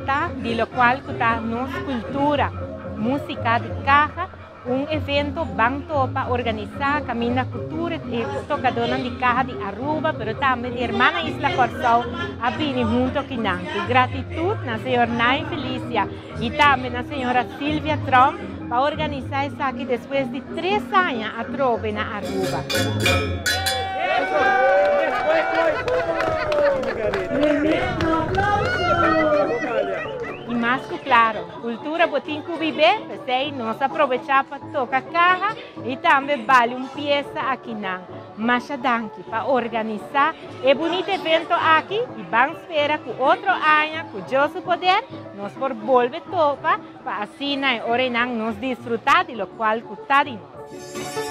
Disfruta di locual cu ta nos cultura, musica di caha, un evento Ban Topa organisa caminda cu tur e tocadonan di caha di Aruba pero tambe di hermana isla Corsou a bini hunto akinan. Cu gratitud na señor Nain Felicia y tambe na señora Silvia Tromp pa organisa esaki despues di tres aña atrobe na Aruba. Y mas cu claro, cultura bo tin cu bib'é, p'esey nos a probecha pa toca caha y tambe bali un pieza akinan. Masha danki pa organisa e bunita evento aki y ban spera cu otro aña cu Dios su poder nos por bolbe topa pa asina e ora eynan nos disfruta di locual cu ta di nos.